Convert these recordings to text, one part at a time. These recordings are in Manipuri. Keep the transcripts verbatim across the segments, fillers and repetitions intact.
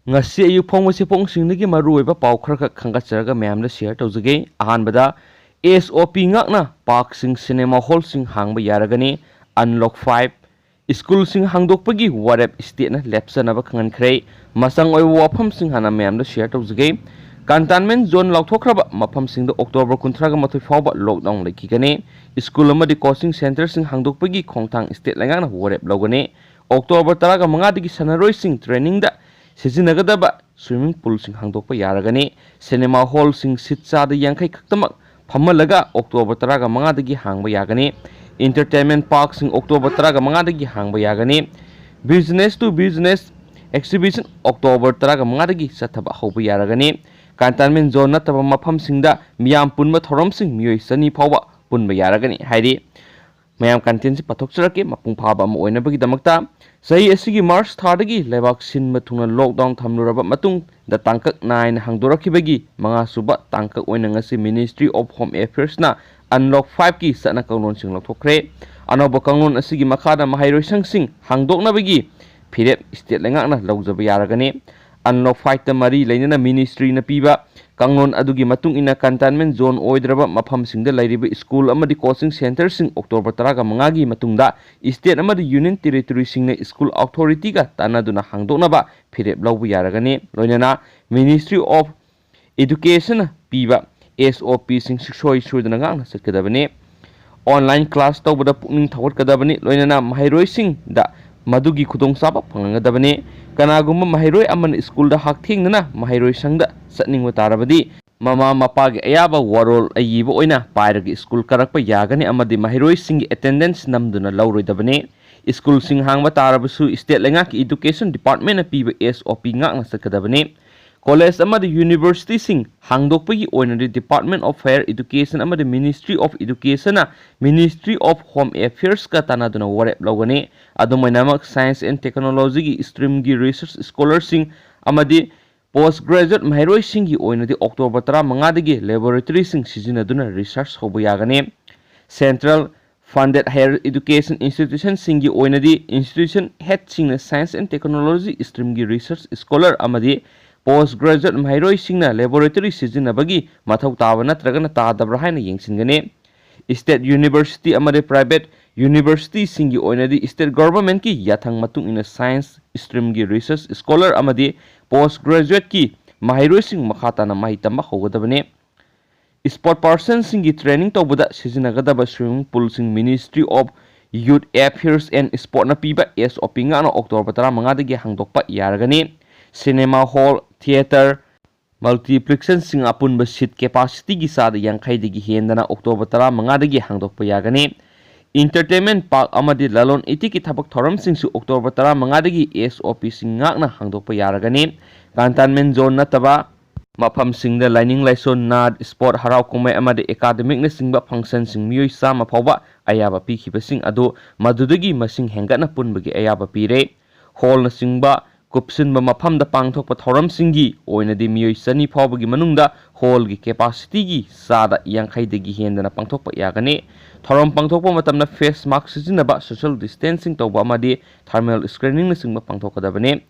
ꯉꯁꯤ ꯑꯌꯨꯛ ꯐꯣꯡꯕ ꯆꯦꯐꯣꯡꯁꯤꯡꯗꯒꯤ ꯃꯔꯨꯑꯣꯏꯕ ꯄꯥꯎ ꯈꯔꯈꯛ ꯈꯟꯒꯠꯆꯔꯒ ꯃꯌꯥꯝꯗ ꯁꯤꯌꯔ ꯇꯧꯖꯒꯦ꯫ ꯑꯍꯥꯟꯕꯗ, ꯑꯦꯁ ꯑꯣ ꯄꯤ ꯉꯥꯛꯅ ꯄꯥꯔꯛꯁꯤꯡ, ꯁꯤꯅꯦꯃꯥ ꯍꯣꯜꯁꯤꯡ ꯍꯥꯡꯕ ꯌꯥꯔꯒꯅꯤ꯫ ꯑꯟꯂꯣꯛ ꯐꯥꯏꯚ, ꯁ꯭ꯀꯨꯜꯁꯤꯡ ꯍꯥꯡꯗꯣꯛꯄꯒꯤ ꯋꯥꯔꯦꯞ ꯁ꯭ꯇꯦꯠꯅ ꯂꯦꯞꯆꯅꯕ ꯈꯪꯍꯟꯈ꯭ꯔꯦ꯫ ꯃꯆꯪ ꯑꯣꯏꯕ ꯋꯥꯐꯝꯁꯤꯡ ꯍꯥꯟꯅ ꯃꯌꯥꯝꯗ ꯁꯤꯌꯔ ꯇꯧꯖꯒꯦ꯫ ꯀꯟꯇꯦꯟꯃꯦꯟ ꯖꯣꯟ ꯂꯥꯎꯊꯣꯛꯈ꯭ꯔꯕ ꯃꯐꯝꯁꯤꯡꯗ ꯑꯣꯛꯇꯣꯕꯔ ꯀꯨꯟꯊ꯭ꯔꯥꯒ ꯃꯥꯊꯣꯏ ꯐꯥꯎꯕ ꯂꯣꯛꯗꯥꯎꯟ ꯂꯩꯈꯤꯒꯅꯤ꯫ ꯁ꯭ꯀꯨꯜ ꯑꯃꯗꯤ ꯀꯣꯆꯤꯡ ꯁꯦꯟꯇꯔꯁꯤꯡ ꯍꯥꯡꯗꯣꯛꯄꯒꯤ ꯈꯣꯡꯊꯥꯡ ꯁ꯭ꯇꯦꯠ ꯂꯩꯉꯥꯛꯅ ꯋꯥꯔꯦꯞ ꯂꯧꯒꯅꯤ꯫ ꯑꯣꯛꯇꯣꯕꯔ ꯇꯔꯥꯒ ꯃꯉꯥꯗꯒꯤ ꯁꯥꯟꯅꯔꯣꯏꯁꯤꯡ ꯇ꯭ꯔꯦꯅꯤꯡꯗ ꯁꯤꯖꯤꯟꯅꯒꯗꯕ ꯁ꯭ꯋꯤꯃꯤꯡ ꯄꯨꯜꯁꯤꯡ ꯍꯥꯡꯗꯣꯛꯄ ꯌꯥꯔꯒꯅꯤ꯫ ꯁꯤꯅꯦꯃꯥ ꯍꯣꯜꯁꯤꯡ ꯁꯤꯠ ꯆꯥꯗ ꯌꯥꯡꯈꯩ ꯈꯛꯇꯃꯛ ꯐꯝꯍꯜꯂꯒ ꯑꯣꯛꯇꯣꯕꯔ ꯇꯔꯥꯒ ꯃꯉꯥꯗꯒꯤ ꯍꯥꯡꯕ ꯌꯥꯒꯅꯤ꯫ ꯏꯟꯇꯔꯇꯦꯟꯃꯦꯟ ꯄꯥꯔꯛꯁꯤꯡ ꯑꯣꯛꯇꯣꯕꯔ ꯇꯔꯥꯒ ꯃꯉꯥꯗꯒꯤ ꯍꯥꯡꯕ ꯌꯥꯒꯅꯤ꯫ Business two business exhibition October ꯇꯔꯥꯒ ꯃꯉꯥꯗꯒꯤ ꯆꯠꯊꯕ ꯍꯧꯕ ꯌꯥꯔꯒꯅꯤ꯫ ꯀꯟꯇꯦꯟꯃꯦꯟ ꯖꯣꯟ ꯅꯠꯇꯕ ꯃꯐꯝꯁꯤꯡꯗ ꯃꯤꯌꯥꯝ ꯄꯨꯟꯕ ꯊꯧꯔꯝꯁꯤꯡ ꯃꯤꯑꯣꯏ ꯆꯅꯤ ꯐꯥꯎꯕ ꯄꯨꯟꯕ ꯌꯥꯔꯒꯅꯤ ꯍꯥꯏꯔꯤ꯫ ꯃꯌꯥꯝ, ꯀꯟꯇꯦꯟꯁꯤ ꯄꯥꯊꯣꯛꯆꯔꯛꯀꯦ ꯃꯄꯨꯡ ꯐꯥꯕ ꯑꯃ ꯑꯣꯏꯅꯕꯒꯤꯗꯃꯛꯇ꯫ ꯆꯍꯤ ꯑꯁꯤꯒꯤ ꯃꯥꯔꯆ ꯊꯥꯗꯒꯤ ꯂꯩꯕꯥꯛ ꯁꯤꯟꯕ ꯊꯨꯡꯅ ꯂꯣꯛꯗꯥꯎꯟ ꯊꯝꯂꯨꯔꯕ ꯃꯇꯨꯡꯗ ꯇꯥꯡꯀꯛ ꯅꯥꯏꯅ ꯍꯥꯡꯗꯣꯔꯛꯈꯤꯕꯒꯤ ꯃꯉꯥꯁꯨꯕ ꯇꯥꯡꯀꯛ ꯑꯣꯏꯅ ꯉꯁꯤ ꯃꯤꯅꯤꯁꯇ꯭ꯔꯤ ꯑꯣꯐ ꯍꯣꯝ ꯑꯦꯐꯤꯌꯔꯁꯅ ꯑꯟꯂꯣꯛ ꯐꯥꯏꯚꯀꯤ ꯆꯠꯅ ꯀꯥꯡꯂꯣꯟꯁꯤꯡ ꯂꯧꯊꯣꯛꯈ꯭ꯔꯦ꯫ ꯑꯅꯧꯕ ꯀꯥꯡꯂꯣꯟ ꯑꯁꯤꯒꯤ ꯃꯈꯥꯗ ꯃꯍꯩꯔꯣꯏꯁꯪꯁꯤꯡ ꯍꯥꯡꯗꯣꯛꯅꯕꯒꯤ ꯐꯤꯔꯦꯞ ꯁ꯭ꯇꯦꯠ ꯂꯩꯉꯥꯛꯅ ꯂꯧꯖꯕ ꯌꯥꯔꯒꯅꯤ꯫ ꯑꯟꯂꯣꯛ ꯐꯥꯏꯚꯇ ꯃꯔꯤ ꯂꯩꯅꯅ ꯃꯤꯅꯤꯁꯇ꯭ꯔꯤꯅ ꯄꯤꯕ ꯀꯥꯡꯂꯣꯟ ꯑꯗꯨꯒꯤ ꯃꯇꯨꯡ ꯏꯟꯅ, ꯀꯟꯇꯦꯟꯃꯦꯟ ꯖꯣꯟ ꯑꯣꯏꯗ꯭ꯔꯕ ꯃꯐꯝꯁꯤꯡꯗ ꯂꯩꯔꯤꯕ ꯁ꯭ꯀꯨꯜ ꯑꯃꯗꯤ ꯀꯣꯆꯤꯡ ꯁꯦꯟꯇꯔꯁꯤꯡ ꯑꯣꯛꯇꯣꯕꯔ ꯇꯔꯥꯒ ꯃꯉꯥꯒꯤ ꯃꯇꯨꯡꯗ ꯁ꯭ꯇꯦꯠ ꯑꯃꯗꯤ ꯌꯨꯅꯤꯌꯟ ꯇꯦꯔꯤꯇꯣꯔꯤꯁꯤꯡꯅ ꯁ꯭ꯀꯨꯜ ꯑꯣꯊꯣꯔꯤꯇꯤꯒ ꯇꯥꯟꯅꯗꯨꯅ ꯍꯥꯡꯗꯣꯛꯅꯕ ꯐꯤꯔꯦꯞ ꯂꯧꯕ ꯌꯥꯔꯒꯅꯤ꯫ ꯂꯣꯏꯅꯅ ꯃꯤꯅꯤꯁꯇ꯭ꯔꯤ ꯑꯣꯐ ꯏꯗꯨꯀꯦꯁꯟꯅ ꯄꯤꯕ ꯑꯦꯁ ꯑꯣ ꯄꯤꯁꯤꯡ ꯁꯨꯡꯁꯣꯏ ꯁꯣꯏꯗꯅ ꯉꯥꯛꯅ ꯆꯠꯀꯗꯕꯅꯤ꯫ ꯑꯣꯟꯂꯥꯏꯟ ꯀ꯭ꯂꯥꯁ ꯇꯧꯕꯗ ꯄꯨꯛꯅꯤꯡ ꯊꯧꯒꯠꯀꯗꯕꯅꯤ, ꯂꯣꯏꯅꯅ ꯃꯍꯩꯔꯣꯏꯁꯤꯡꯗ ꯃꯗꯨꯒꯤ ꯈꯨꯗꯣꯡꯆꯥꯕ ꯐꯪꯍꯟꯒꯗꯕꯅꯤ꯫ ꯀꯅꯥꯒꯨꯝꯕ ꯃꯍꯩꯔꯣꯏ ꯑꯃꯅ ꯁ꯭ꯀꯨꯜꯗ ꯍꯛꯊꯦꯡꯅꯅ ꯃꯍꯩꯔꯣꯏꯁꯪꯗ ꯆꯠꯅꯤꯡꯕ ꯇꯥꯔꯕꯗꯤ, ꯃꯃꯥ ꯃꯄꯥꯒꯤ ꯑꯌꯥꯕ ꯋꯥꯔꯣꯜ ꯑꯏꯕ ꯑꯣꯏꯅ ꯄꯥꯏꯔꯒ ꯁ꯭ꯀꯨꯜ ꯀꯥꯔꯛꯄ ꯌꯥꯒꯅꯤ ꯑꯃꯗꯤ ꯃꯍꯩꯔꯣꯏꯁꯤꯡꯒꯤ ꯑꯦꯇꯦꯟꯗꯦꯟꯁ ꯅꯝꯗꯨꯅ ꯂꯧꯔꯣꯏꯗꯕꯅꯤ꯫ ꯁ꯭ꯀꯨꯜꯁꯤꯡ ꯍꯥꯡꯕ ꯇꯥꯔꯕꯁꯨ ꯁ꯭ꯇꯦꯠ ꯂꯩꯉꯥꯛꯀꯤ ꯏꯗꯨꯀꯦꯁꯟ ꯗꯤꯄꯥꯔꯠꯃꯦꯟꯅ ꯄꯤꯕ ꯑꯦꯁ ꯑꯣ ꯄꯤ ꯉꯥꯛꯅ ꯆꯠꯀꯗꯕꯅꯤ꯫ ꯀꯣꯂꯦꯖ ꯑꯃꯗꯤ ꯌꯨꯅꯤꯚꯔꯁꯤꯇꯤꯁꯤꯡ ꯍꯥꯡꯗꯣꯛꯄꯒꯤ ꯑꯣꯏꯅꯗꯤ ꯗꯤꯄꯥꯔꯠꯃꯦꯟ ꯑꯣꯐ ꯍꯥꯌꯔ ꯏꯗꯨꯀꯦꯁꯟ ꯑꯃꯗꯤ ꯃꯤꯅꯤꯁꯇ꯭ꯔꯤ ꯑꯣꯐ ꯏꯗꯨꯀꯦꯁꯟꯅ ꯃꯤꯅꯤꯁꯇ꯭ꯔꯤ ꯑꯣꯐ ꯍꯣꯝ ꯑꯦꯐꯤꯌꯔꯁꯀ ꯇꯥꯟꯅꯗꯨꯅ ꯋꯥꯔꯦꯞ ꯂꯧꯒꯅꯤ꯫ ꯑꯗꯨꯝ ꯑꯣꯏꯅꯃꯛ, ꯁꯥꯏꯟꯁ ꯑꯦꯟ ꯇꯦꯛꯅꯣꯂꯣꯖꯤꯒꯤ ꯁ꯭ꯇ꯭ꯔꯤꯝꯒꯤ ꯔꯤꯁꯔꯆ ꯁ꯭ꯀꯣꯂꯔꯁꯤꯡ ꯑꯃꯗꯤ ꯄꯣꯁ ꯒ꯭ꯔꯦꯖꯨꯑꯦꯠ ꯃꯍꯩꯔꯣꯏꯁꯤꯡꯒꯤ ꯑꯣꯏꯅꯗꯤ ꯑꯣꯛꯇꯣꯕꯔ ꯇꯔꯥꯃꯉꯥꯗꯒꯤ ꯂꯦꯕꯣꯔꯦꯇꯔꯤꯁꯤꯡ ꯁꯤꯖꯤꯟꯅꯗꯨꯅ ꯔꯤꯁꯔꯆ ꯍꯧꯕ ꯌꯥꯒꯅꯤ꯫ ꯁꯦꯟꯇ꯭ꯔꯦꯜ Funded higher education institutionꯁꯤꯡꯒꯤ ꯑꯣꯏꯅꯗꯤ institution headꯁꯤꯡꯅ science and technology streamꯒꯤ research scholar ꯑꯃꯗꯤ post graduate ꯃꯍꯩꯔꯣꯏꯁꯤꯡꯅ laboratory ꯁꯤꯖꯤꯟꯅꯕꯒꯤ ꯃꯊꯧ ꯇꯥꯕ ꯅꯠꯇ꯭ꯔꯒꯅ ꯇꯥꯗꯕ꯭ꯔꯥ ꯍꯥꯏꯅ ꯌꯦꯡꯁꯤꯟꯒꯅꯤ꯫ State university ꯑꯃꯗꯤ private universityꯁꯤꯡꯒꯤ ꯑꯣꯏꯅꯗꯤ state governmentꯀꯤ ꯌꯥꯊꯪ ꯃꯇꯨꯡ ꯏꯟꯅ science streamꯒꯤ research scholar ꯑꯃꯗꯤ post graduateꯀꯤ ꯃꯍꯩꯔꯣꯏꯁꯤꯡ ꯃꯈꯥ ꯇꯥꯅ ꯃꯍꯩ ꯇꯝꯕ ꯍꯧꯒꯗꯕꯅꯤ꯫ Sport personꯁꯤꯡꯒꯤ training ꯇꯧꯕꯗ ꯁꯤꯖꯤꯟꯅꯒꯗꯕ swimming poolꯁꯤꯡ Ministry of Youth Affairs and Sportꯅ ꯄꯤꯕ S O P ꯉꯥꯛꯅ October ꯇꯔꯥꯃꯉꯥꯗꯒꯤ ꯍꯥꯡꯗꯣꯛꯄ ꯌꯥꯔꯒꯅꯤ꯫ Cinema hall, theatre, multiplexꯁꯤꯡ ꯑꯄꯨꯟꯕ seat capacityꯒꯤ ꯆꯥꯗ ꯌꯥꯡꯈꯩꯗꯒꯤ ꯍꯦꯟꯗꯅ October ꯇꯔꯥꯃꯉꯥꯗꯒꯤ ꯍꯥꯡꯗꯣꯛꯄ ꯌꯥꯒꯅꯤ꯫ Entertainment park ꯑꯃꯗꯤ ꯂꯂꯣꯟ ꯏꯇꯤꯛꯀꯤ ꯊꯕꯛ ꯊꯧꯔꯝꯁꯤꯡꯁꯨ October ꯇꯔꯥꯃꯉꯥꯗꯒꯤ S O Pꯁꯤꯡ ꯉꯥꯛꯅ ꯍꯥꯡꯗꯣꯛꯄ ꯌꯥꯔꯒꯅꯤ꯫ Containment zone ꯅꯠꯇꯕ ꯃꯐꯝꯁꯤꯡꯗ ꯂꯥꯏꯅꯤꯡ ꯂꯥꯏꯁꯣꯟ, ꯅꯥꯠ, sport, ꯍꯔꯥꯎ ꯀꯨꯝꯍꯩ ꯑꯃꯗꯤ academicꯅꯆꯤꯡꯕ functionꯁꯤꯡ ꯃꯤꯑꯣꯏ ꯆꯥꯝꯃ ꯐꯥꯎꯕ ꯑꯌꯥꯕ ꯄꯤꯈꯤꯕꯁꯤꯡ ꯑꯗꯨ ꯃꯗꯨꯗꯒꯤ ꯃꯁꯤꯡ ꯍꯦꯟꯒꯠꯅ ꯄꯨꯟꯕꯒꯤ ꯑꯌꯥꯕ ꯄꯤꯔꯦ꯫ Hallꯅꯆꯤꯡꯕ ꯀꯨꯞꯁꯤꯟꯕ ꯃꯐꯝꯗ ꯄꯥꯡꯊꯣꯛꯄ ꯊꯧꯔꯝꯁꯤꯡꯒꯤ ꯑꯣꯏꯅꯗꯤ ꯃꯤꯑꯣꯏ ꯆꯅꯤ ꯐꯥꯎꯕꯒꯤ ꯃꯅꯨꯡꯗ hallꯒꯤ capacityꯒꯤ ꯆꯥꯗ ꯌꯥꯡꯈꯩꯗꯒꯤ ꯍꯦꯟꯗꯅ ꯄꯥꯡꯊꯣꯛꯄ ꯌꯥꯒꯅꯤ꯫ ꯊꯧꯔꯝ ꯄꯥꯡꯊꯣꯛꯄ ꯃꯇꯝꯗ face mask ꯁꯤꯖꯤꯟꯅꯕ, social distancing ꯇꯧꯕ ꯑꯃꯗꯤ thermal screeningꯅꯆꯤꯡꯕ ꯄꯥꯡꯊꯣꯛꯀꯗꯕꯅꯤ꯫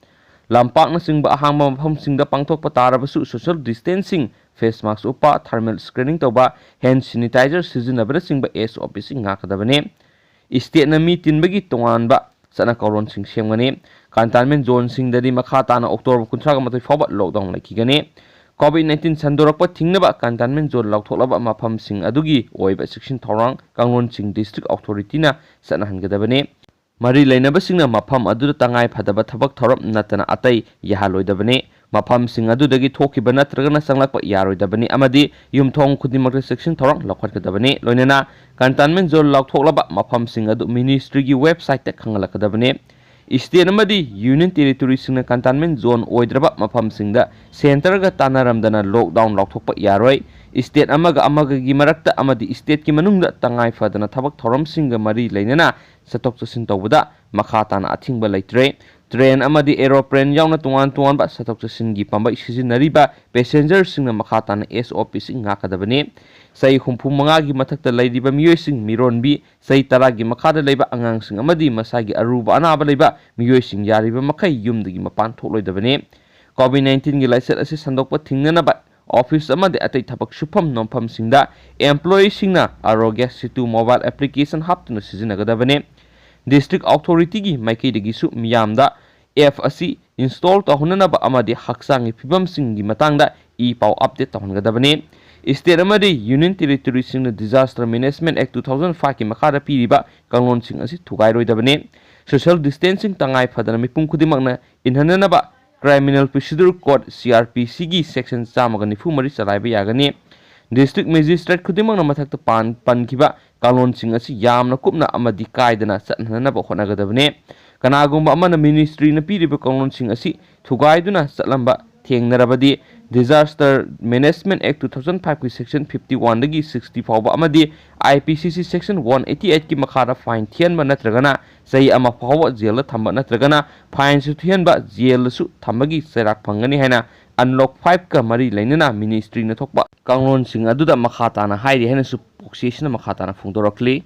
ꯂꯝꯄꯥꯛꯅꯆꯤꯡꯕ ꯑꯍꯥꯡꯕ ꯃꯐꯝꯁꯤꯡꯗ ꯄꯥꯡꯊꯣꯛꯄ ꯇꯥꯔꯕꯁꯨ social distancing, face mask ꯎꯞꯄ, thermal screening ꯇꯧꯕ, hand sanitizer ꯁꯤꯖꯤꯟꯅꯕꯅꯆꯤꯡꯕ S O Pꯁꯤꯡ ꯉꯥꯛꯀꯗꯕꯅꯤ꯫ Stateꯅ ꯃꯤ ꯇꯤꯟꯕꯒꯤ ꯇꯣꯉꯥꯟꯕ ꯆꯠꯅ ꯀꯥꯡꯂꯣꯟꯁꯤꯡ ꯁꯦꯝꯒꯅꯤ꯫ Containment zoneꯁꯤꯡꯗꯗꯤ ꯃꯈꯥ ꯇꯥꯅ October ꯀꯨꯟꯊ꯭ꯔꯥꯒ ꯃꯥꯊꯣꯏ ꯐꯥꯎꯕ lockdown ꯂꯩꯈꯤꯒꯅꯤ꯫ COVID nineteen ꯁꯟꯗꯣꯔꯛꯄ ꯊꯤꯡꯅꯕ containment zone ꯂꯥꯎꯊꯣꯛꯂꯕ ꯃꯐꯝꯁꯤꯡ ꯑꯗꯨꯒꯤ ꯑꯣꯏꯕ ꯆꯦꯛꯁꯤꯟ ꯊꯧꯔꯥꯡ ꯀꯥꯡꯂꯣꯟꯁꯤꯡ district authorityꯅ ꯆꯠꯅꯍꯟꯒꯗꯕꯅꯤ꯫ ꯃꯔꯤ ꯂꯩꯅꯕꯁꯤꯡꯅ ꯃꯐꯝ ꯑꯗꯨꯗ ꯇꯉꯥꯏ ꯐꯗꯕ ꯊꯕꯛ ꯊꯧꯔꯝ ꯅꯠꯇꯅ ꯑꯇꯩ ꯌꯥꯍꯜꯂꯣꯏꯗꯕꯅꯤ꯫ ꯃꯐꯝꯁꯤꯡ ꯑꯗꯨꯗꯒꯤ ꯊꯣꯛꯈꯤꯕ ꯅꯠꯇ꯭ꯔꯒꯅ ꯆꯪꯂꯛꯄ ꯌꯥꯔꯣꯏꯗꯕꯅꯤ ꯑꯃꯗꯤ ꯌꯨꯝꯊꯣꯡ ꯈꯨꯗꯤꯡꯃꯛꯇ ꯆꯦꯛꯁꯤꯟ ꯊꯧꯔꯥꯡ ꯂꯧꯈꯠꯀꯗꯕꯅꯤ꯫ ꯂꯣꯏꯅꯅ containment zone ꯂꯥꯎꯊꯣꯛꯂꯕ ꯃꯐꯝꯁꯤꯡ ꯑꯗꯨ ministryꯒꯤ websiteꯇ ꯈꯪꯍꯜꯂꯛꯀꯗꯕꯅꯤ꯫ State ꯑꯃꯗꯤ Union Territoryꯁꯤꯡꯅ containment zone ꯑꯣꯏꯗ꯭ꯔꯕ ꯃꯐꯝꯁꯤꯡꯗ centreꯒ ꯇꯥꯟꯅꯔꯝꯗꯅ lockdown ꯂꯥꯎꯊꯣꯛꯄ ꯌꯥꯔꯣꯏ꯫ State ꯑꯃꯒ ꯑꯃꯒꯒꯤ ꯃꯔꯛꯇ ꯑꯃꯗꯤ stateꯀꯤ ꯃꯅꯨꯡꯗ ꯇꯉꯥꯏ ꯐꯗꯅ ꯊꯕꯛ ꯊꯧꯔꯝꯁꯤꯡꯒ ꯃꯔꯤ ꯂꯩꯅꯅ ꯆꯠꯊꯣꯛ ꯆꯠꯁꯤꯟ ꯇꯧꯕꯗ ꯃꯈꯥ ꯇꯥꯅ ꯑꯊꯤꯡꯕ ꯂꯩꯇ꯭ꯔꯦ꯫ ꯇ꯭ꯔꯦꯟ ꯑꯃꯗꯤ ꯑꯦꯔꯣꯄ꯭ꯂꯦꯟ ꯌꯥꯎꯅ ꯇꯣꯉꯥꯟ ꯇꯣꯉꯥꯟꯕ ꯆꯠꯊꯣꯛ ꯆꯠꯁꯤꯟꯒꯤ ꯄꯥꯝꯕꯩ ꯁꯤꯖꯤꯟꯅꯔꯤꯕ ꯄꯦꯁꯦꯟꯖꯔꯁꯤꯡꯅ ꯃꯈꯥ ꯇꯥꯅ ꯑꯦꯁ ꯑꯣ ꯄꯤꯁꯤꯡ ꯉꯥꯛꯀꯗꯕꯅꯤ꯫ ꯆꯍꯤ ꯍꯨꯝꯐꯨ ꯃꯉꯥꯒꯤ ꯃꯊꯛꯇ ꯂꯩꯔꯤꯕ ꯃꯤꯑꯣꯏꯁꯤꯡ, ꯃꯤꯔꯣꯟꯕꯤ, ꯆꯍꯤ ꯇꯔꯥꯒꯤ ꯃꯈꯥꯗ ꯂꯩꯕ ꯑꯉꯥꯡꯁꯤꯡ ꯑꯃꯗꯤ ꯃꯁꯥꯒꯤ ꯑꯔꯨꯕ ꯑꯅꯥꯕ ꯂꯩꯕ ꯃꯤꯑꯣꯏꯁꯤꯡ ꯌꯥꯔꯤꯕ ꯃꯈꯩ ꯌꯨꯝꯗꯒꯤ ꯃꯄꯥꯟ ꯊꯣꯛꯂꯣꯏꯗꯕꯅꯤ꯫ ꯀꯣꯚꯤꯗ ꯅꯥꯏꯟꯇꯤꯟꯒꯤ ꯂꯥꯏꯆꯠ ꯑꯁꯤ ꯁꯟꯗꯣꯛꯄ ꯊꯤꯡꯅꯅꯕ ꯑꯣꯐꯤꯁ ꯑꯃꯗꯤ ꯑꯇꯩ ꯊꯕꯛ ꯁꯨꯐꯝ ꯅꯣꯝꯐꯝꯁꯤꯡꯗ ꯑꯦꯝꯄ꯭ꯂꯣꯌꯤꯁꯤꯡꯅ ꯑꯥꯔꯣꯒ꯭ꯌ ꯁꯦꯇꯨ ꯃꯣꯕꯥꯏꯜ ꯑꯦꯄ꯭ꯂꯤꯀꯦꯁꯟ ꯍꯥꯞꯇꯨꯅ ꯁꯤꯖꯤꯟꯅꯒꯗꯕꯅꯤ꯫ ꯗꯤꯁꯇ꯭ꯔꯤꯛ ꯑꯣꯊꯣꯔꯤꯇꯤꯒꯤ ꯃꯥꯏꯀꯩꯗꯒꯤꯁꯨ ꯃꯤꯌꯥꯝꯗ ꯑꯦꯞ ꯑꯁꯤ ꯏꯟꯁꯇꯣꯜ ꯇꯧꯍꯟꯅꯅꯕ ꯑꯃꯗꯤ ꯍꯛꯆꯥꯡꯒꯤ ꯐꯤꯕꯝꯁꯤꯡꯒꯤ ꯃꯇꯥꯡꯗ ꯏ ꯄꯥꯎ ꯑꯞꯗꯦꯠ ꯇꯧꯍꯟꯒꯗꯕꯅꯤ꯫ ꯁ꯭ꯇꯦꯠ ꯑꯃꯗꯤ union ꯇꯦꯔꯤꯇꯣꯔꯤꯁꯤꯡꯅ Disaster Management Act two thousand five ꯀꯤ ꯃꯈꯥꯗ ꯄꯤꯔꯤꯕ ꯀꯥꯡꯂꯣꯟꯁꯤꯡ ꯑꯁꯤ ꯊꯨꯒꯥꯏꯔꯣꯏꯗꯕꯅꯤ꯫ ꯁꯣꯁꯤꯌꯦꯜ ꯗꯤꯁꯇꯦꯟꯁꯤꯡ ꯇꯉꯥꯏ ꯐꯗꯅ ꯃꯤꯄꯨꯝ ꯈꯨꯗꯤꯡꯃꯛꯅ ꯏꯟꯍꯟꯅꯅꯕ Criminal Procedure Code, C R P C ꯒꯤ ꯁꯦꯛꯁꯟ ꯆꯥꯝꯃꯒ ꯅꯤꯐꯨ ꯃꯔꯤ ꯆꯂꯥꯏꯕ ꯌꯥꯒꯅꯤ꯫ ꯗꯤꯁꯇ꯭ꯔꯤꯛ ꯃꯦꯖꯤꯁꯇ꯭ꯔꯦꯠ ꯈꯨꯗꯤꯡꯃꯛꯅ ꯃꯊꯛꯇ ꯄꯥꯟ-, ꯄꯟꯈꯤꯕ ꯀꯥꯡꯂꯣꯟꯁꯤꯡ ꯑꯁꯤ ꯌꯥꯝꯅ ꯀꯨꯞꯅ ꯑꯃꯗꯤ ꯀꯥꯏꯗꯅ ꯆꯠꯍꯟꯅꯅꯕ ꯍꯣꯠꯅꯒꯗꯕꯅꯤ꯫ ꯀꯅꯥꯒꯨꯝꯕ ꯑꯃꯅ ꯃꯤꯅꯤꯁꯇ꯭ꯔꯤꯅ ꯄꯤꯔꯤꯕ ꯀꯥꯡꯂꯣꯟꯁꯤꯡ ꯑꯁꯤ ꯊꯨꯒꯥꯏꯗꯨꯅ ꯆꯠꯂꯝꯕ ꯊꯦꯡꯅꯔꯕꯗꯤ, Disaster Management Act two thousand five ꯀꯤ ꯁꯦꯛꯁꯟ fifty one ꯗꯒꯤ sixty ꯐꯥꯎꯕ ꯑꯃꯗꯤ I P C C section one eighty eight ꯀꯤ ꯃꯈꯥꯗ ꯐꯥꯏꯟ ꯊꯤꯍꯟꯕ ꯅꯠꯇ꯭ꯔꯒꯅ ꯆꯍꯤ ꯑꯃ ꯐꯥꯎꯕ ꯖꯦꯜꯗ ꯊꯝꯕ ꯅꯠꯇ꯭ꯔꯒꯅ ꯐꯥꯏꯟꯁꯨ ꯊꯤꯍꯟꯕ, ꯖꯦꯜꯗꯁꯨ ꯊꯝꯕꯒꯤ ꯆꯩꯔꯥꯛ ꯐꯪꯒꯅꯤ ꯍꯥꯏꯅ Unlock five ꯀ ꯃꯔꯤ ꯂꯩꯅꯅ ꯃꯤꯅꯤꯁꯇ꯭ꯔꯤꯅ ꯊꯣꯛꯄ ꯀꯥꯡꯂꯣꯟꯁꯤꯡ ꯑꯗꯨꯗ ꯃꯈꯥ ꯇꯥꯅ ꯍꯥꯏꯔꯤ ꯍꯥꯏꯅꯁꯨ ꯄꯥꯎꯆꯦꯁꯤꯅ ꯃꯈꯥ ꯇꯥꯅ ꯐꯣꯡꯗꯣꯔꯛꯂꯤ꯫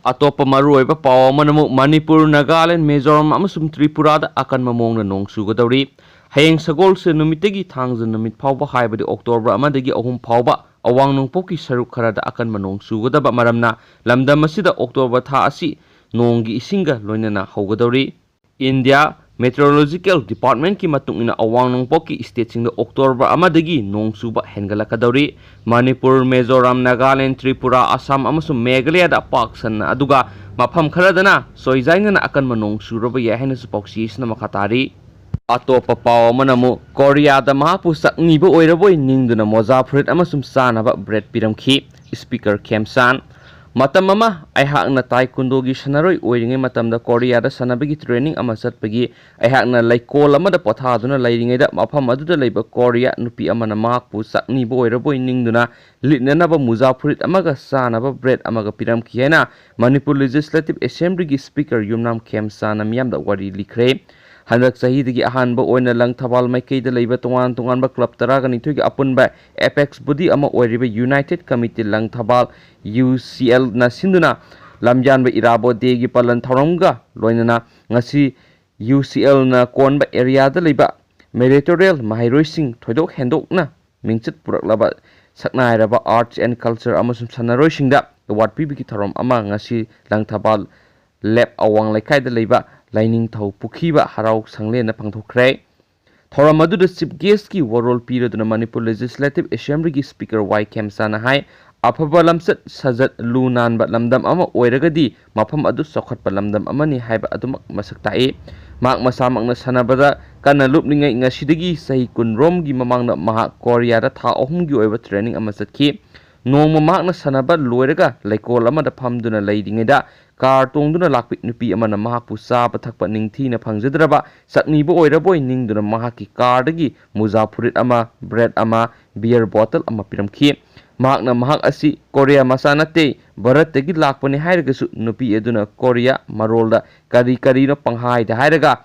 ꯑꯇꯣꯞꯄ ꯃꯔꯨꯑꯣꯏꯕ ꯄꯥꯎ ꯑꯃꯅ ꯑꯃꯨꯛ ꯃꯅꯤꯄꯨꯔ, ꯅꯥꯒꯥꯂꯦꯟ, ꯃꯤꯖꯣꯔꯥꯝ ꯑꯃꯁꯨꯡ ꯇ꯭ꯔꯤꯄꯨꯔꯥꯗ ꯑꯀꯟꯕ ꯃꯑꯣꯡꯗ ꯅꯣꯡ ꯆꯨꯒꯗꯧꯔꯤ꯫ ꯍꯌꯦꯡ ꯁꯒꯣꯜꯁꯦꯟ ꯅꯨꯃꯤꯠꯇꯒꯤ ꯊꯥꯡꯖ ꯅꯨꯃꯤꯠ ꯐꯥꯎꯕ, ꯍꯥꯏꯕꯗꯤ ꯑꯣꯛꯇꯣꯕꯔ ꯑꯃꯗꯒꯤ ꯑꯍꯨꯝ ꯐꯥꯎꯕ, ꯑꯋꯥꯡ ꯅꯣꯡꯄꯣꯛꯀꯤ ꯁꯔꯨꯛ ꯈꯔꯗ ꯑꯀꯟꯕ ꯅꯣꯡ ꯆꯨꯒꯗꯕ ꯃꯔꯝꯅ ꯂꯝꯗꯝ ꯑꯁꯤꯗ ꯑꯣꯛꯇꯣꯕꯔ ꯊꯥ ꯑꯁꯤ ꯅꯣꯡꯒꯤ ꯏꯁꯤꯡꯒ ꯂꯣꯏꯅꯅ ꯍꯧꯒꯗꯧꯔꯤ꯫ ꯏꯟꯗꯤꯌꯥ ꯃꯦꯇ꯭ꯔꯣꯂꯣꯖꯤꯀꯦꯜ ꯗꯤꯄꯥꯔꯠꯃꯦꯟꯠꯀꯤ ꯃꯇꯨꯡ ꯏꯟꯅ, ꯑꯋꯥꯡ ꯅꯣꯡꯄꯣꯛꯀꯤ ꯁ꯭ꯇꯦꯠꯁꯤꯡꯗ ꯑꯣꯛꯇꯣꯕꯔ ꯑꯃꯗꯒꯤ ꯅꯣꯡ ꯆꯨꯕ ꯍꯦꯟꯒꯠꯂꯛꯀꯗꯧꯔꯤ꯫ ꯃꯅꯤꯄꯨꯔ, ꯃꯤꯖꯣꯔꯥꯝ, ꯅꯥꯒꯥꯂꯦꯟ, ꯇ꯭ꯔꯤꯄꯨꯔꯥ, ꯑꯁꯥꯝ ꯑꯃꯁꯨꯡ ꯃꯦꯘꯥꯂꯌꯥꯗ ꯄꯥꯛ ꯁꯟꯅ, ꯑꯗꯨꯒ ꯃꯐꯝ ꯈꯔꯗꯅ ꯆꯣꯏꯖꯥꯏꯅꯅ ꯑꯀꯟꯕ ꯅꯣꯡ ꯆꯨꯔꯕ ꯌꯥꯏ ꯍꯥꯏꯅꯁꯨ ꯄꯥꯎꯆꯦꯁꯤꯅ ꯃꯈꯥ ꯇꯥꯔꯤ꯫ ꯑꯇꯣꯞꯄ ꯄꯥꯎ ꯑꯃꯅ ꯑꯃꯨꯛ ꯀꯣꯔꯤꯌꯥꯗ ꯃꯍꯥꯛꯄꯨ ꯆꯥꯛꯅꯤꯕ ꯑꯣꯏꯔꯕꯣꯏ ꯅꯤꯡꯗꯨꯅ ꯃꯣꯖꯥ ꯐꯨꯔꯤꯠ ꯑꯃꯁꯨꯡ ꯆꯥꯅꯕ ꯕ꯭ꯔꯦꯗ ꯄꯤꯔꯝꯈꯤ꯫ ꯁ꯭ꯄꯤꯀꯔ ꯈꯦꯝꯆꯥꯟ, ꯃꯇꯝ ꯑꯃ ꯑꯩꯍꯥꯛꯅ ꯇꯥꯏꯀꯨꯟꯗꯣꯒꯤ ꯁꯥꯟꯅꯔꯣꯏ ꯑꯣꯏꯔꯤꯉꯩ ꯃꯇꯝꯗ ꯀꯣꯔꯤꯌꯥꯗ ꯁꯥꯟꯅꯕꯒꯤ ꯇ꯭ꯔꯦꯅꯤꯡ ꯑꯃ ꯆꯠꯄꯒꯤ ꯑꯩꯍꯥꯛꯅ ꯂꯩꯀꯣꯜ ꯑꯃꯗ ꯄꯣꯊꯥꯗꯨꯅ ꯂꯩꯔꯤꯉꯩꯗ ꯃꯐꯝ ꯑꯗꯨꯗ ꯂꯩꯕ ꯀꯣꯔꯤꯌꯥ ꯅꯨꯄꯤ ꯑꯃꯅ ꯃꯍꯥꯛꯄꯨ ꯆꯥꯛꯅꯤꯕ ꯑꯣꯏꯔꯕꯣꯏ ꯅꯤꯡꯗꯨꯅ ꯂꯤꯠꯅꯅꯕ ꯃꯨꯖꯥ ꯐꯨꯔꯤꯠ ꯑꯃꯒ ꯆꯥꯅꯕ ꯕ꯭ꯔꯦꯗ ꯑꯃꯒ ꯄꯤꯔꯝꯈꯤ ꯍꯥꯏꯅ ꯃꯅꯤꯄꯨꯔ ꯂꯦꯖꯤꯁꯂꯦꯇꯤꯚ ꯑꯦꯁꯦꯝꯕ꯭ꯂꯤꯒꯤ ꯁ꯭ꯄꯤꯀꯔ ꯌꯨꯝꯅꯥꯝ ꯈꯦꯝꯆꯥꯟꯅ ꯃꯤꯌꯥꯝꯗ ꯋꯥꯔꯤ ꯂꯤꯈ꯭ꯔꯦ꯫ ꯍꯟꯗꯛ ꯆꯍꯤꯗꯒꯤ ꯑꯍꯥꯟꯕ ꯑꯣꯏꯅ ꯂꯪꯊꯕꯥꯜ ꯃꯥꯏꯀꯩꯗ ꯂꯩꯕ ꯇꯣꯉꯥꯟ ꯇꯣꯉꯥꯟꯕ ꯀ꯭ꯂꯕ ꯇꯔꯥꯒ ꯅꯤꯊꯣꯏꯒꯤ ꯑꯄꯨꯟꯕ ꯑꯦꯄꯦꯛꯁ ꯕꯣꯗꯤ ꯑꯃ ꯑꯣꯏꯔꯤꯕ ꯌꯨꯅꯥꯏꯇꯦꯗ ꯀꯃꯤꯇꯤ ꯂꯪꯊꯕꯥꯜ ꯌꯨ ꯁꯤ ꯑꯦꯜꯅ ꯁꯤꯟꯗꯨꯅ ꯂꯝꯌꯥꯟꯕ ꯏꯔꯥꯕꯣꯠ ꯗꯦꯒꯤ ꯄꯥꯂꯟ ꯊꯧꯔꯝꯒ ꯂꯣꯏꯅꯅ ꯉꯁꯤ ꯌꯨ ꯁꯤ ꯑꯦꯜꯅ ꯀꯣꯟꯕ ꯑꯦꯔꯤꯌꯥꯗ ꯂꯩꯕ ꯃꯦꯔꯤꯇꯣꯔꯤꯌꯦꯜ ꯃꯍꯩꯔꯣꯏꯁꯤꯡ ꯊꯣꯏꯗꯣꯛ ꯍꯦꯟꯗꯣꯛꯅ ꯃꯤꯡꯆꯠ ꯄꯨꯔꯛꯂꯕ ꯁꯛꯅꯥꯏꯔꯕ ꯑꯥꯔꯠꯁ ꯑꯦꯟ ꯀꯜꯆꯔ ꯑꯃꯁꯨꯡ ꯁꯥꯟꯅꯔꯣꯏꯁꯤꯡꯗ ꯑꯦꯋꯥꯔꯗ ꯄꯤꯕꯒꯤ ꯊꯧꯔꯝ ꯑꯃ ꯉꯁꯤ ꯂꯪꯊꯕꯥꯜ ꯂꯦꯞ ꯑꯋꯥꯡ ꯂꯩꯀꯥꯏꯗ ꯂꯩꯕ ꯂꯥꯏꯅꯤꯡꯊꯧ ꯄꯨꯈ꯭ꯔꯤꯕ ꯍꯔꯥꯎ ꯁꯪꯂꯦꯟꯗ ꯄꯥꯡꯊꯣꯛꯈ꯭ꯔꯦ꯫ ꯊꯧꯔꯝ ꯑꯗꯨꯗ ꯆꯤꯐ ꯒꯦꯁꯀꯤ ꯋꯥꯔꯣꯜ ꯄꯤꯔꯗꯨꯅ ꯃꯅꯤꯄꯨꯔ ꯂꯦꯖꯤꯁꯂꯦꯇꯤꯚ ꯑꯦꯁꯦꯝꯕ꯭ꯂꯤꯒꯤ ꯁ꯭ꯄꯤꯀꯔ ꯋꯥꯏ ꯈꯦꯝꯆꯥꯅ ꯍꯥꯏ, ꯑꯐꯕ ꯂꯝꯆꯠ ꯁꯥꯖꯠ ꯂꯨ ꯅꯥꯟꯕ ꯂꯝꯗꯝ ꯑꯃ ꯑꯣꯏꯔꯒꯗꯤ ꯃꯐꯝ ꯑꯗꯨ ꯆꯥꯎꯈꯠꯄ ꯂꯝꯗꯝ ꯑꯃꯅꯤ ꯍꯥꯏꯕ ꯑꯗꯨꯃꯛ ꯃꯁꯛ ꯇꯥꯛꯏ꯫ ꯃꯍꯥꯛ ꯃꯁꯥꯃꯛꯅ ꯁꯥꯟꯅꯕꯗ ꯀꯟꯅ ꯂꯨꯞꯂꯤꯉꯩ ꯉꯁꯤꯗꯒꯤ ꯆꯍꯤ ꯀꯨꯟꯔꯣꯝꯒꯤ ꯃꯃꯥꯡꯗ ꯃꯍꯥꯛ ꯀꯣꯔꯤꯌꯥꯗ ꯊꯥ ꯑꯍꯨꯝꯒꯤ ꯑꯣꯏꯕ ꯇ꯭ꯔꯦꯅꯤꯡ ꯑꯃ ꯆꯠꯈꯤ꯫ ꯅꯣꯡꯃ ꯃꯍꯥꯛꯅ ꯁꯥꯟꯅꯕ ꯂꯣꯏꯔꯒ ꯂꯩꯀꯣꯜ ꯑꯃꯗ ꯐꯝꯗꯨꯅ ꯂꯩꯔꯤꯉꯩꯗ ꯀꯥꯔ ꯇꯣꯡꯗꯨꯅ ꯂꯥꯛꯄꯤ ꯅꯨꯄꯤ ꯑꯃꯅ ꯃꯍꯥꯛꯄꯨ ꯆꯥꯕ ꯊꯛꯄ ꯅꯤꯡꯊꯤꯅ ꯐꯪꯖꯗ꯭ꯔꯕ ꯆꯠꯅꯤꯕ ꯑꯣꯏꯔꯕꯣꯏ ꯅꯤꯡꯗꯨꯅ ꯃꯍꯥꯛꯀꯤ ꯀꯥꯔꯗꯒꯤ ꯃꯨꯖꯥ ꯐꯨꯔꯤꯠ ꯑꯃ, ꯕ꯭ꯔꯦꯗ ꯑꯃ, ꯕꯤꯌꯔ ꯕꯣꯇꯜ ꯑꯃ ꯄꯤꯔꯝꯈꯤ꯫ ꯃꯍꯥꯛꯅ ꯃꯍꯥꯛ ꯑꯁꯤ ꯀꯣꯔꯤꯌꯥ ꯃꯆꯥ ꯅꯠꯇꯦ, ꯚꯥꯔꯠꯇꯒꯤ ꯂꯥꯛꯄꯅꯤ ꯍꯥꯏꯔꯒꯁꯨ ꯅꯨꯄꯤ ꯑꯗꯨꯅ ꯀꯣꯔꯤꯌꯥ ꯃꯔꯣꯜꯗ ꯀꯔꯤ ꯀꯔꯤꯅꯣ ꯄꯪꯍꯥꯏꯗ ꯍꯥꯏꯔꯒ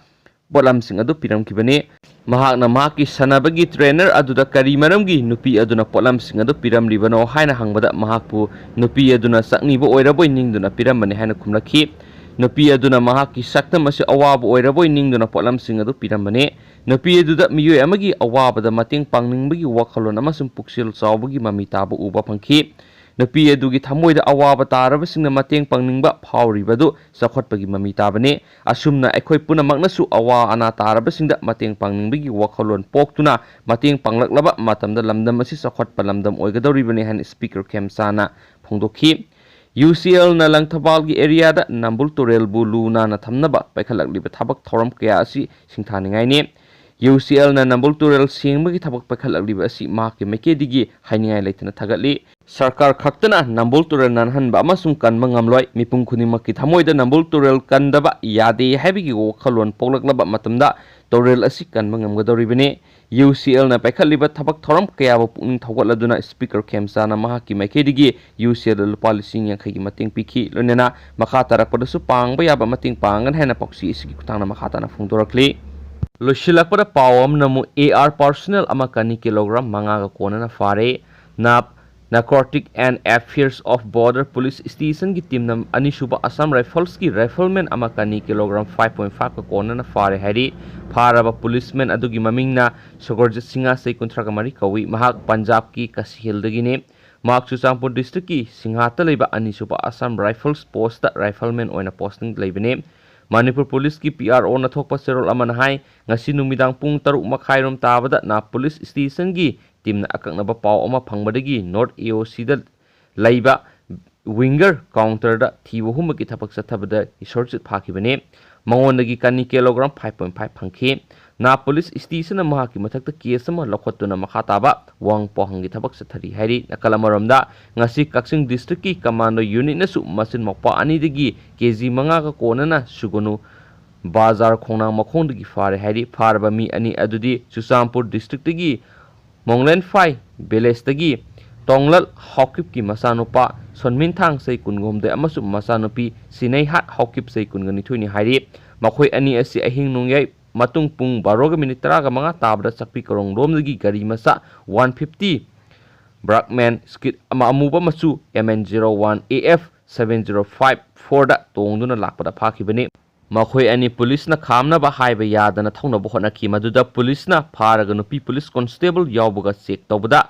ꯄꯣꯠꯂꯝꯁꯤꯡ ꯑꯗꯨ ꯄꯤꯔꯝꯈꯤꯕꯅꯤ꯫ ꯃꯍꯥꯛꯅ ꯃꯍꯥꯛꯀꯤ ꯁꯥꯟꯅꯕꯒꯤ ꯇ꯭ꯔꯦꯅꯔ ꯑꯗꯨꯗ ꯀꯔꯤ ꯃꯔꯝꯒꯤ ꯅꯨꯄꯤ ꯑꯗꯨꯅ ꯄꯣꯠꯂꯝꯁꯤꯡ ꯑꯗꯨ ꯄꯤꯔꯝꯂꯤꯕꯅꯣ ꯍꯥꯏꯅ ꯍꯪꯕꯗ ꯃꯍꯥꯛꯄꯨ ꯅꯨꯄꯤ ꯑꯗꯨꯅ ꯆꯠꯅꯤꯕ ꯑꯣꯏꯔꯕꯣꯏ ꯅꯤꯡꯗꯨꯅ ꯄꯤꯔꯝꯕꯅꯤ ꯍꯥꯏꯅ ꯈꯨꯝꯂꯛꯈꯤ꯫ ꯅꯨꯄꯤ ꯑꯗꯨꯅ ꯃꯍꯥꯛꯀꯤ ꯁꯛꯇꯝ ꯑꯁꯤ ꯑꯋꯥꯕ ꯑꯣꯏꯔꯕꯣꯏ ꯅꯤꯡꯗꯨꯅ ꯄꯣꯠꯂꯝꯁꯤꯡ ꯑꯗꯨ ꯄꯤꯔꯝꯕꯅꯤ꯫ ꯅꯨꯄꯤ ꯑꯗꯨꯗ ꯃꯤꯑꯣꯏ ꯑꯃꯒꯤ ꯑꯋꯥꯕꯗ ꯃꯇꯦꯡ ꯄꯥꯡꯅꯤꯡꯕꯒꯤ ꯋꯥꯈꯜꯂꯣꯟ ꯑꯃꯁꯨꯡ ꯄꯨꯛꯆꯦꯜ ꯆꯥꯎꯕꯒꯤ ꯃꯃꯤ ꯇꯥꯕ ꯎꯕ ꯐꯪꯈꯤ꯫ ꯅꯨꯄꯤ ꯑꯗꯨꯒꯤ ꯊꯃꯣꯏꯗ ꯑꯋꯥꯕ ꯇꯥꯔꯕꯁꯤꯡꯅ ꯃꯇꯦꯡ ꯄꯥꯡꯅꯤꯡꯕ ꯐꯥꯎꯔꯤꯕꯗꯨ ꯆꯥꯎꯈꯠꯄꯒꯤ ꯃꯃꯤ ꯇꯥꯕꯅꯤ꯫ ꯑꯁꯨꯝꯅ ꯑꯩꯈꯣꯏ ꯄꯨꯝꯅꯃꯛꯅꯁꯨ ꯑꯋꯥ ꯑꯅꯥ ꯇꯥꯔꯕꯁꯤꯡꯗ ꯃꯇꯦꯡ ꯄꯥꯡꯅꯤꯡꯕꯒꯤ ꯋꯥꯈꯜꯂꯣꯟ ꯄꯣꯛꯇꯨꯅ ꯃꯇꯦꯡ ꯄꯥꯡꯂꯛꯂꯕ ꯃꯇꯝꯗ ꯂꯝꯗꯝ ꯑꯁꯤ ꯆꯥꯎꯈꯠꯄ ꯂꯝꯗꯝ ꯑꯣꯏꯒꯗꯧꯔꯤꯕꯅꯤ ꯍꯥꯏꯅ ꯁ꯭ꯄꯤꯀꯔ ꯈꯦꯝꯆꯥꯅ ꯐꯣꯡꯗꯣꯛꯈꯤ꯫ ꯌꯨ ꯁꯤ ꯑꯦꯜꯅ ꯂꯪꯊꯕꯥꯜꯒꯤ ꯑꯦꯔꯤꯌꯥꯗ ꯅꯝꯕꯨꯜ ꯇꯨꯔꯦꯜꯕꯨ ꯂꯨ ꯅꯥꯟꯅ ꯊꯝꯅꯕ ꯄꯥꯏꯈꯠꯂꯛꯂꯤꯕ ꯊꯕꯛ ꯊꯧꯔꯝ ꯀꯌꯥ ꯑꯁꯤ ꯁꯤꯡꯊꯥꯅꯤꯡꯉꯥꯏꯅꯤ꯫ ꯌꯨ ꯁꯤ ꯑꯦꯜꯅ ꯅꯝꯕꯨꯜ ꯇꯨꯔꯦꯜ ꯁꯦꯡꯕꯒꯤ ꯊꯕꯛ ꯄꯥꯏꯈꯠꯂꯛꯂꯤꯕ ꯑꯁꯤ ꯃꯍꯥꯛꯀꯤ ꯃꯥꯏꯀꯩꯗꯒꯤ ꯍꯥꯏꯅꯤꯡꯉꯥꯏ ꯂꯩꯇꯅ ꯊꯥꯒꯠꯂꯤ꯫ ꯁꯔꯀꯥꯔ ꯈꯛꯇꯅ ꯅꯝꯕꯨꯜ ꯇꯨꯔꯦꯜ ꯅꯥꯟꯍꯟꯕ ꯑꯃꯁꯨꯡ ꯀꯟꯕ ꯉꯝꯂꯣꯏ꯫ ꯃꯤꯄꯨꯝ ꯈꯨꯗꯤꯡꯃꯛꯀꯤ ꯊꯃꯣꯏꯗ ꯅꯝꯕꯨꯜ ꯇꯨꯔꯦꯜ ꯀꯟꯗꯕ ꯌꯥꯗꯦ ꯍꯥꯏꯕꯒꯤ ꯋꯥꯈꯜꯂꯣꯟ ꯄꯣꯛꯂꯛꯂꯕ ꯃꯇꯝꯗ ꯇꯨꯔꯦꯜ ꯑꯁꯤ ꯀꯟꯕ ꯉꯝꯒꯗꯧꯔꯤꯕꯅꯤ꯫ UCLꯅ ꯄꯥꯏꯈꯠꯂꯤꯕ ꯊꯕꯛ ꯊꯧꯔꯝ ꯀꯌꯥꯕꯨ ꯄꯨꯛꯅꯤꯡ ꯊꯧꯒꯠꯂꯗꯨꯅ Speaker ꯈꯦꯝꯆꯥꯅ ꯃꯍꯥꯛꯀꯤ ꯃꯥꯏꯀꯩꯗꯒꯤ UCLꯗ ꯂꯨꯄꯥ ꯂꯤꯁꯤꯡ ꯌꯥꯡꯈꯩꯒꯤ ꯃꯇꯦꯡ ꯄꯤꯈꯤ꯫ ꯂꯣꯏꯅꯅ ꯃꯈꯥ ꯇꯥꯔꯛꯄꯗꯁꯨ ꯄꯥꯡꯕ ꯌꯥꯕ ꯃꯇꯦꯡ ꯄꯥꯡꯒꯅꯤ ꯍꯥꯏꯅ ꯄꯥꯎꯆꯦ ꯑꯁꯤꯒꯤ ꯈꯨꯠꯊꯥꯡꯗ ꯃꯈꯥ ꯇꯥꯅ ꯐꯣꯡꯗꯣꯔꯛꯂꯤ꯫ ꯂꯣꯏꯁꯤꯜꯂꯛꯄꯗ ꯄꯥꯎ ꯑꯃꯅ ꯑꯃꯨꯛ AR personnel ꯑꯃ ꯀꯅꯤ ꯀꯤꯂꯣꯒ꯭ꯔꯥꯝ ꯃꯉꯥꯒ ꯀꯣꯟꯅꯅ ꯐꯥꯔꯦ꯫ NAP, Narcotic and Affairs of Border Police Stationꯒꯤ teamꯅ ꯑꯅꯤꯁꯨꯕ Assam Riflesꯀꯤ rifleman ꯑꯃ ꯀꯅꯤ ꯀꯤꯂꯣꯒ꯭ꯔꯥꯝ five point fiveꯀ ꯀꯣꯟꯅꯅ ꯐꯥꯔꯦ ꯍꯥꯏꯔꯤ꯫ ꯐꯥꯔꯕ policeman ꯑꯗꯨꯒꯤ ꯃꯃꯤꯡꯅ ꯁꯨꯒꯔꯖꯤꯠ ꯁꯤꯡꯍ, ꯆꯍꯤ ꯀꯨꯟꯊ꯭ꯔꯥꯒ ꯃꯔꯤ ꯀꯧꯏ꯫ ꯃꯍꯥꯛ ꯄꯟꯖꯥꯕꯀꯤ ꯀꯁꯤ ꯍꯤꯜꯗꯒꯤꯅꯤ꯫ ꯃꯍꯥꯛ ꯆꯨꯔꯆꯥꯟꯄꯨꯔ districtꯀꯤ ꯁꯤꯡꯍꯥꯠꯇ ꯂꯩꯕ ꯑꯅꯤꯁꯨꯕ Assam Rifles postꯇ rifleman ꯑꯣꯏꯅ posting ꯂꯩꯕꯅꯤ꯫ ꯃꯅꯤꯄꯨꯔ policeꯀꯤ PROꯅ ꯊꯣꯛꯄ ꯆꯦꯔꯣꯜ ꯑꯃꯅ ꯍꯥꯏ, ꯉꯁꯤ ꯅꯨꯃꯤꯗꯥꯡ ꯄꯨꯡ ꯇꯔꯨꯛ ꯃꯈꯥꯏꯔꯣꯝ ꯇꯥꯕꯗ NAP police stationꯒꯤ teamꯅ ꯑꯀꯛꯅꯕ ꯄꯥꯎ ꯑꯃ ꯐꯪꯕꯗꯒꯤ North AOCꯗ ꯂꯩꯕ winger counterꯗ ꯊꯤꯕ ꯍꯨꯝꯕꯒꯤ ꯊꯕꯛ ꯆꯠꯊꯕꯗ ꯁꯨꯒꯔꯖꯤꯠ ꯐꯥꯈꯤꯕꯅꯤ꯫ ꯃꯉꯣꯟꯗꯒꯤ ꯀꯅꯤ ꯀꯤꯂꯣꯒ꯭ꯔꯥꯝ five point five ꯐꯪꯈꯤ꯫ NAP police stationꯅ ꯃꯍꯥꯛꯀꯤ ꯃꯊꯛꯇ case ꯑꯃ ꯂꯧꯈꯠꯇꯨꯅ ꯃꯈꯥ ꯇꯥꯕ ꯋꯥꯍꯪ ꯄꯥꯎꯍꯪꯒꯤ ꯊꯕꯛ ꯆꯠꯊꯔꯤ ꯍꯥꯏꯔꯤ꯫ ꯅꯥꯀꯜ ꯑꯃꯔꯣꯝꯗ, ꯉꯁꯤ ꯀꯛꯆꯤꯡ districtꯀꯤ commando unitꯅꯁꯨ ꯃꯆꯤꯟ ꯃꯧꯄ꯭ꯋꯥ ꯑꯅꯤꯗꯒꯤ KG ꯃꯉꯥꯒ ꯀꯣꯟꯅꯅ ꯁꯨꯒꯅꯨ ꯕꯖꯥꯔ ꯈꯣꯡꯅꯥꯡ ꯃꯈꯣꯡꯗꯒꯤ ꯐꯥꯔꯦ ꯍꯥꯏꯔꯤ꯫ ꯐꯥꯔꯕ ꯃꯤ ꯑꯅꯤ ꯑꯗꯨꯗꯤ ꯆꯨꯔꯆꯥꯟꯄꯨꯔ districtꯇꯒꯤ ꯃꯣꯡꯂꯦꯟꯐꯥꯏ villageꯇꯒꯤ ꯇꯣꯡꯂꯜ ꯍꯥꯎꯀꯤꯞꯀꯤ ꯃꯆꯥꯅꯨꯄꯥ ꯁꯣꯟꯃꯤꯟꯊꯥꯡ, ꯆꯍꯤ ꯀꯨꯟꯒ ꯍꯨꯝꯗꯣꯏ, ꯑꯃꯁꯨꯡ ꯃꯆꯥꯅꯨꯄꯤ ꯁꯤꯅꯩꯍꯥꯠ ꯍꯥꯎꯀꯤꯞ, ꯆꯍꯤ ꯀꯨꯟꯒ ꯅꯤꯊꯣꯏꯅꯤ ꯍꯥꯏꯔꯤ꯫ ꯃꯈꯣꯏ ꯑꯅꯤ ꯑꯁꯤ ꯑꯍꯤꯡ ꯅꯣꯡꯌꯥꯏ ꯃꯇꯨꯡ ꯄꯨꯡ ꯕꯥꯔꯣꯒ ꯃꯤꯅꯤꯠ ꯇꯔꯥꯒ ꯃꯉꯥ ꯇꯥꯕꯗ ꯆꯥꯛꯄꯤ ꯀꯣꯔꯣꯡꯂꯣꯝꯗꯒꯤ ꯒꯥꯔꯤ ꯃꯆꯥ one fifty Brahman Skit ꯑꯃ ꯑꯃꯨꯕ ꯃꯆꯨ MN zero one AF seven zero five fourꯗ ꯇꯣꯡꯗꯨꯅ ꯂꯥꯛꯄꯗ ꯐꯥꯈꯤꯕꯅꯤ꯫ ꯃꯈꯣꯏ ꯑꯅꯤ policeꯅ ꯈꯥꯝꯅꯕ ꯍꯥꯏꯕ ꯌꯥꯗꯅ ꯊꯧꯅꯕ ꯍꯣꯠꯅꯈꯤ꯫ ꯃꯗꯨꯗ policeꯅ ꯐꯥꯔꯒ ꯅꯨꯄꯤ police constable ꯌꯥꯎꯕꯒ check ꯇꯧꯕꯗ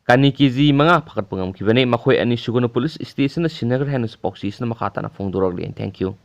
ꯀꯅꯤ KG ꯃꯉꯥ ꯐꯥꯒꯠꯄ ꯉꯝꯈꯤꯕꯅꯤ꯫ ꯃꯈꯣꯏ ꯑꯅꯤ ꯁꯨꯒꯅꯨ police stationꯗ ꯁꯤꯟꯅꯈ꯭ꯔꯦ ꯍꯥꯏꯅꯁꯨ ꯄꯥꯎꯆꯦꯁꯤꯅ ꯃꯈꯥ ꯇꯥꯅ ꯐꯣꯡꯗꯣꯔꯛꯂꯤ꯫ Thank you꯫